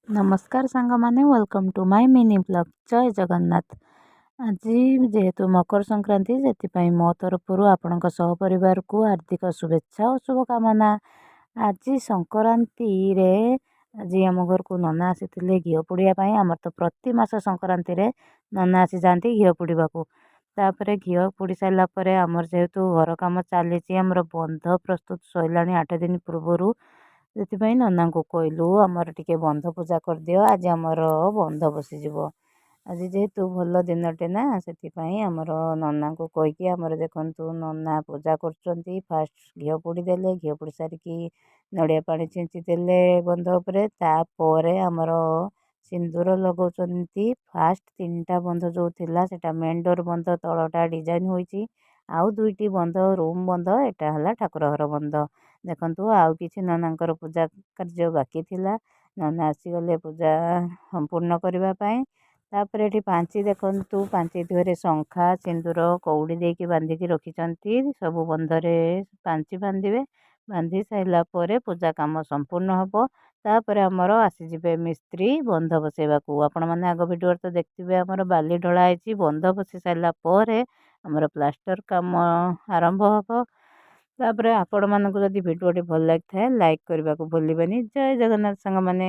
ନମସ୍କାର ସାଙ୍ଗମାନେ, welcome to my mini vlog। ଜୟ ଜଗନ୍ନାଥ। ଆଜି ଯେହେତୁ ମକର ସଂକ୍ରାନ୍ତି, ସେଥିପାଇଁ ମୋ ତରଫରୁ ଆପଣଙ୍କ ସହପରିବାରକୁ ହାର୍ଦ୍ଦିକ ଶୁଭେଚ୍ଛା ଓ ଶୁଭକାମନା। ଆଜି ସଂକ୍ରାନ୍ତିରେ ଆଜି ଆମ ଘରକୁ ନନା ଆସିଥିଲେ ଘିଅ ପୋଡ଼ିବା ପାଇଁ। ଆମର ତ ପ୍ରତି ମାସ ସଂକ୍ରାନ୍ତିରେ ନନା ଆସିଯାଆନ୍ତି ଘିଅ ପୋଡ଼ିବାକୁ। ତାପରେ ଘିଅ ପୋଡ଼ି ସାରିଲା ପରେ, ଆମର ଯେହେତୁ ଘର କାମ ଚାଲିଛି, ଆମର ବନ୍ଧ ପ୍ରସ୍ତୁତ ସରିଲାଣି 8 ଦିନ ପୂର୍ବରୁ। ସେଥିପାଇଁ ନନାଙ୍କୁ କହିଲୁ, ଆମର ଟିକେ ବନ୍ଧ ପୂଜା କରିଦିଅ, ଆଜି ଆମର ବନ୍ଧ ବସିଯିବ। ଆଜି ଯେହେତୁ ଭଲ ଦିନଟେ ନା, ସେଥିପାଇଁ ଆମର ନନାଙ୍କୁ କହିକି ଆମର, ଦେଖନ୍ତୁ, ନନା ପୂଜା କରୁଛନ୍ତି। ଫାଷ୍ଟ ଘିଅ ପୋଡ଼ି ଦେଲେ। ଘିଅ ପୋଡ଼ି ସାରିକି ନଡ଼ିଆ ପାଣି ଛିଞ୍ଚି ଦେଲେ ବନ୍ଧ ଉପରେ। ତାପରେ ଆମର ସିନ୍ଦୁର ଲଗାଉଛନ୍ତି। ଫାଷ୍ଟ ତିନିଟା ବନ୍ଧ ଯେଉଁ ଥିଲା, ସେଇଟା ମେନ୍ ଡୋର୍ ବନ୍ଧ, ତଳଟା ଡିଜାଇନ୍ ହୋଇଛି। ଆଉ ଦୁଇଟି ବନ୍ଧ ରୁମ୍ ବନ୍ଧ, ଏଇଟା ହେଲା ଠାକୁର ଘର ବନ୍ଧ। ଦେଖନ୍ତୁ, ଆଉ କିଛି ନନାଙ୍କର ପୂଜା କାର୍ଯ୍ୟ ବାକି ଥିଲା। ନନା ଆସିଗଲେ ପୂଜା ସମ୍ପୂର୍ଣ୍ଣ କରିବା ପାଇଁ। ତାପରେ ଏଠି ପାଞ୍ଚି ଦେଖନ୍ତୁ, ପାଞ୍ଚି ଦେହରେ ଶଙ୍ଖା, ସିନ୍ଦୁର, କଉଡ଼ି ଦେଇକି ବାନ୍ଧିକି ରଖିଛନ୍ତି। ସବୁ ବନ୍ଧରେ ପାଞ୍ଚି ବାନ୍ଧିବେ। ବାନ୍ଧି ସାରିଲା ପରେ ପୂଜା କାମ ସମ୍ପୂର୍ଣ୍ଣ ହେବ। ତାପରେ ଆମର ଆସିଯିବେ ମିସ୍ତ୍ରୀ ବନ୍ଧ ବସେଇବାକୁ। ଆପଣମାନେ ଆଗ ଭିଡ଼ିଓରେ ତ ଦେଖିଥିବେ, ଆମର ବାଲି ଢଳା ହେଇଛି। ବନ୍ଧ ବସି ସାରିଲା ପରେ ଆମର ପ୍ଲାଷ୍ଟର କାମ ଆରମ୍ଭ ହେବ। ତାପରେ ଆପଣମାନଙ୍କୁ ଯଦି ଭିଡ଼ିଓଟି ଭଲ ଲାଗିଥାଏ, ଲାଇକ୍ କରିବାକୁ ଭୁଲିବେନି। ଜୟ ଜଗନ୍ନାଥ ସାଙ୍ଗମାନେ।